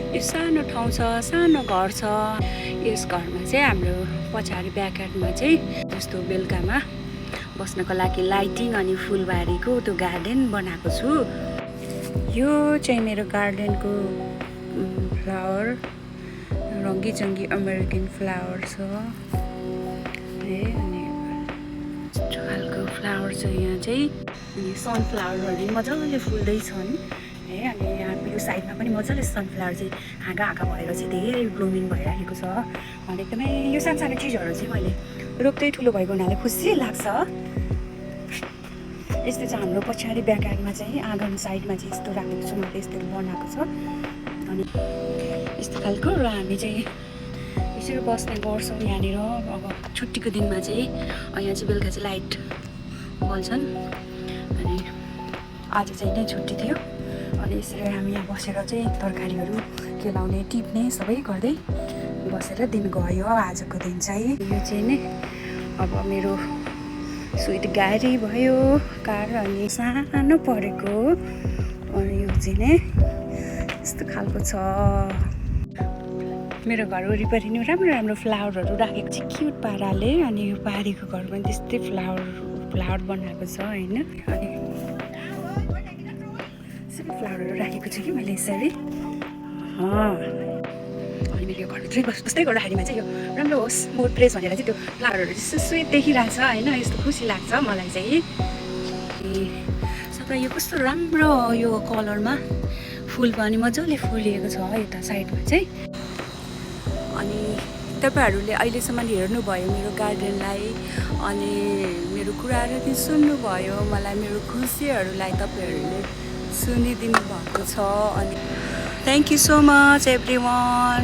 यो सानो ठाउँ छ, सानो घर छ। यस घरमा चाहिँ हाम्रो पछाडि ब्याकयार्डमा चाहिँ जस्तो बेलुकामा बस्नको लागि लाइटिङ अनि फुलबारीको त्यो गार्डन बनाएको छु। यो चाहिँ मेरो गार्डनको फ्लावर, रङ्गी-चङ्गी अमेरिकन फ्लावर छ है। अनि यस्तो खालको फ्लावर छ यहाँ चाहिँ। अनि सनफ्लावरहरू मजाले फुल्दैछन् है। अनि यहाँ यो साइडमा पनि मजाले सनफ्लावर चाहिँ हाँगा भएर चाहिँ धेरै ब्लुमिङ भइरहेको छ। अनि एकदमै यो सानो सानो चिजहरू चाहिँ मैले रोप्दै ठुलो भएको हुनाले खुसी लाग्छ। यस्तो चाहिँ हाम्रो पछाडि ब्याकयार्डमा चाहिँ आँगन साइडमा चाहिँ यस्तो राखेको छु मैले, यस्तो बनाएको छ। अनि यस्तो खालको र हामी चाहिँ यसरी बस्ने गर्छौँ यहाँनिर। अब छुट्टीको दिनमा चाहिँ यहाँ चाहिँ बेलुका चाहिँ लाइट बल्छन्। अनि आज चाहिँ नै छुट्टी थियो। अनि यसरी हामी यहाँ बसेर चाहिँ तरकारीहरू केलाउने टिप्ने सबै गर्दै बसेर दिन गयो आजको दिन चाहिँ। यो चाहिँ नै अब मेरो स्विट गाडी भयो कार, अनि सानो परेको। अनि यो चाहिँ नै यस्तो खालको छ। मेरो घर वरिपरि नि राम्रो राम्रो फ्लावरहरू राखेको छ क्युट पाराले। अनि यो पारीको घर पनि त्यस्तै फ्लावर बनाएको छ होइन। अनि सबै फ्लावरहरू राखेको छु कि मैले यसरी। अनि मेरो यो घरभित्रै बस्दै गर्दाखेरिमा चाहिँ यो राम्रो होस्, मुड फ्रेस भनेर चाहिँ त्यो फ्लावरहरू यस्तो स्विट देखिरहेको छ होइन। यस्तो खुसी लाग्छ मलाई चाहिँ। सबै यो कस्तो राम्रो यो कलरमा फुल पनि मजाले फुलिएको छ यता साइडमा चाहिँ। अनि तपाईँहरूले अहिलेसम्म हेर्नुभयो मेरो गार्डनलाई, अनि मेरो कुराहरू चाहिँ सुन्नुभयो। मलाई मेरो खुसीहरूलाई तपाईँहरूले सुनिदिनु भएको छ। अनि thank you so much everyone.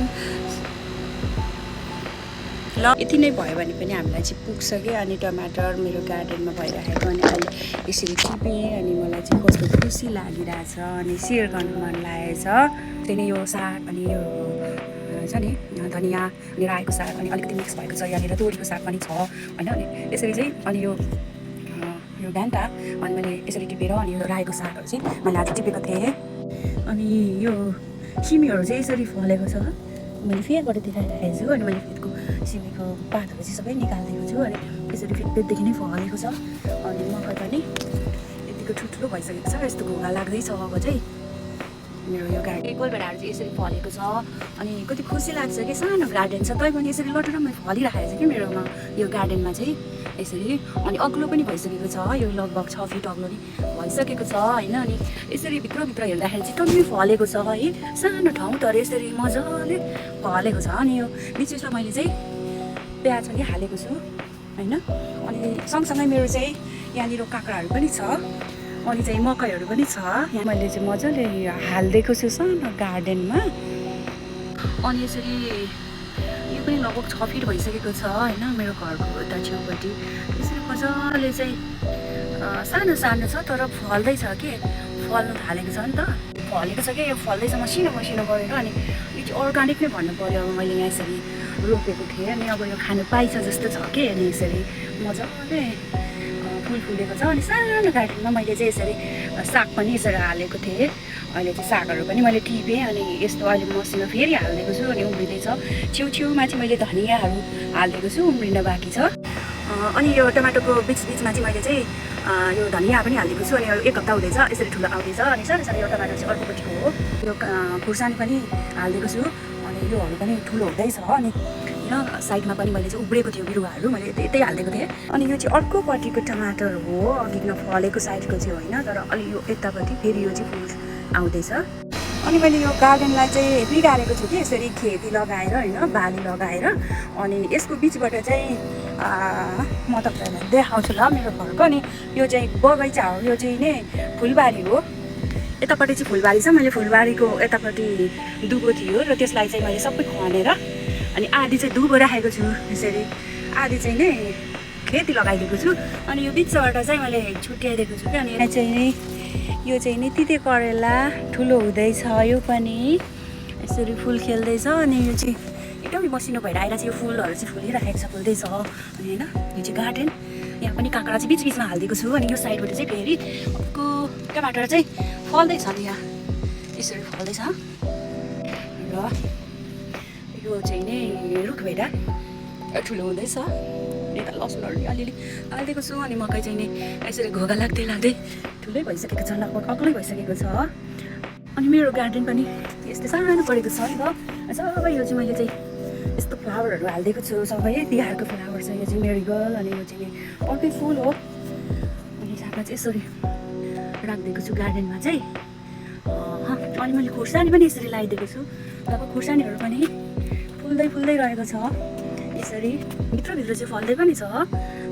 ल यति नै भयो भने पनि हामीलाई चाहिँ पुग्छ कि। अनि टमाटर मेरो गार्डनमा भइरहेको, अनि अहिले यसरी टिपेँ। अनि मलाई चाहिँ कस्तो खुसी लागिरहेछ, अनि सेयर गर्नु मन लागेको छ। त्यही यो साग अनि यो छ नि धनियाँ अनि रायोको साग अनि अलिकति मिक्स भएको छ। यहाँनिर तोरीको साग पनि छ होइन। अनि यसरी चाहिँ अनि यो डान्टा अनि मैले यसरी टिपेर अनि यो रायोको सागहरू चाहिँ मैले आज टिपेको थिएँ। अनि यो सिमीहरू चाहिँ यसरी फलेको छ। मैले फेदबाट देखाइरहेको छु। अनि मैले फेदको सिमीको पातहरू चाहिँ सबै निकालिदिएको छु। अनि यसरी फेददेखि नै फलेको छ। अनि मकै पनि यतिको ठुल्ठुलो भइसकेको छ। यस्तो घुगा लाग्दैछ अब चाहिँ मेरो यो गार्डन। गोलभेडाहरू चाहिँ यसरी फलेको छ। अनि कति खुसी लाग्छ कि सानो गार्डन छ तैपनि यसरी लटरम्मै फलिरहेको छ कि मेरोमा यो गार्डनमा चाहिँ यसरी। अनि अग्लो पनि भइसकेको छ, यो लगभग 6 फिट अग्लो नि भइसकेको छ होइन। अनि यसरी भित्रभित्र हेर्दाखेरि चाहिँ टम्मै फलेको छ है। सानो ठाउँ तर यसरी मजाले फलेको छ। अनि यो बिचमा मैले चाहिँ प्याज पनि हालेको छु होइन। अनि सँगसँगै मेरो चाहिँ यहाँनिर काँक्राहरू पनि छ, अनि चाहिँ मकैहरू पनि छ। यहाँ मैले चाहिँ मजाले हालिदिएको छु सानो गार्डनमा। अनि यसरी यो पनि लगभग 6 फिट भइसकेको छ होइन मेरो घरको यता छेउपट्टि। यसरी मजाले चाहिँ सानो सानो छ तर फल्दैछ कि, फल्नु थालेको छ नि त, फलेको छ कि यो फल्दैछ मसिनो गरेर। अनि यो चाहिँ अर्ग्यानिक नै भन्नु पऱ्यो। अब मैले यहाँ यसरी रोपेको थिएँ। अनि अब यो खानु पाइन्छ जस्तो छ कि। अनि यसरी मजाले फुल फुलेको छ। अनि सानो गार्डनमा मैले चाहिँ यसरी साग पनि यसरी हालेको थिएँ। अहिले चाहिँ सागहरू पनि मैले टिपेँ। अनि यस्तो अहिले मसिनो फेरि हालिदिएको छु। अनि उम्रिँदैछ। छेउछेउमा चाहिँ मैले धनियाँहरू हालिदिएको छु, उम्रिन बाँकी छ। अनि यो टमाटरको बिचमा चाहिँ मैले चाहिँ यो धनियाँ पनि हालिदिएको छु। अनि 1 हप्ता हुँदैछ यसरी ठुलो आउँदैछ। अनि सानो सानो यो टमाटर चाहिँ अर्कोपट्टिको हो। यो खुर्सानी पनि हालिदिएको छु। अनि योहरू पनि ठुलो हुँदैछ। अनि र साइडमा पनि मैले चाहिँ उब्रेको थियो बिरुवाहरू, मैले यतै हालिदिएको थिएँ। अनि यो चाहिँ अर्कोपट्टिको टमाटर हो, अघि नफलेको साइडको चाहिँ होइन। तर अलि यो यतापट्टि फेरि यो चाहिँ फुल आउँदैछ। अनि मैले यो गार्डनलाई चाहिँ बिगारेको छु कि यसरी खेती लगाएर होइन, बाली लगाएर। अनि यसको बिचबाट चाहिँ म तपाईँहरूलाई देखाउँछु ल मेरो घरको। अनि यो चाहिँ बगैँचा हो, यो चाहिँ नै फुलबारी हो। यतापट्टि चाहिँ फुलबारी छ। मैले फुलबारीको यतापट्टि दुबो थियो र त्यसलाई चाहिँ मैले सबै खनेर अनि आधी चाहिँ दुबो राखेको छु यसरी, आधी चाहिँ नै खेती लगाइदिएको छु। अनि यो बिचबाट चाहिँ मैले छुट्याइदिएको छु कि। अनि यो चाहिँ नि तिते करेला ठुलो हुँदैछ, यो पनि यसरी फुल खेल्दैछ। अनि यो चाहिँ एकदमै मसिनो भएर आएर चाहिँ यो फुलहरू चाहिँ फुलिरहेको छ, फुल्दैछ। अनि होइन यो चाहिँ गार्डन। यहाँ पनि काँक्रा चाहिँ बिचमा हालिदिएको छु। अनि यो साइडबाट चाहिँ फेरि टमाटर चाहिँ फल्दैछ नि, यहाँ यसरी फल्दैछ। र चाहिँ नि रुख भेडा ठुलो हुँदैछ। यता लसुनहरू अलिअलि हालिदिएको छु। अनि मकै चाहिँ नि यसरी घोगा लाग्दै लाग्दै ठुलै भइसकेको छ, लगभग अग्लै भइसकेको छ। अनि मेरो गार्डन पनि यस्तै सानो परेको छ नि त। सबै यो चाहिँ मैले चाहिँ यस्तो फ्लावरहरू हालिदिएको छु, सबै तिहारको फ्लावर छ। यो चाहिँ मेरीगोल्ड अनि यो चाहिँ अर्कै फुल हो। अनि साथमा चाहिँ यसरी राखिदिएको छु गार्डनमा चाहिँ। अनि मैले खुर्सानी पनि यसरी लगाइदिएको छु। अब खुर्सानीहरू पनि फुल्दै रहेको छ, यसरी भित्रभित्र चाहिँ फल्दै पनि छ।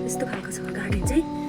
यस्तो खालको छ गार्डन चाहिँ।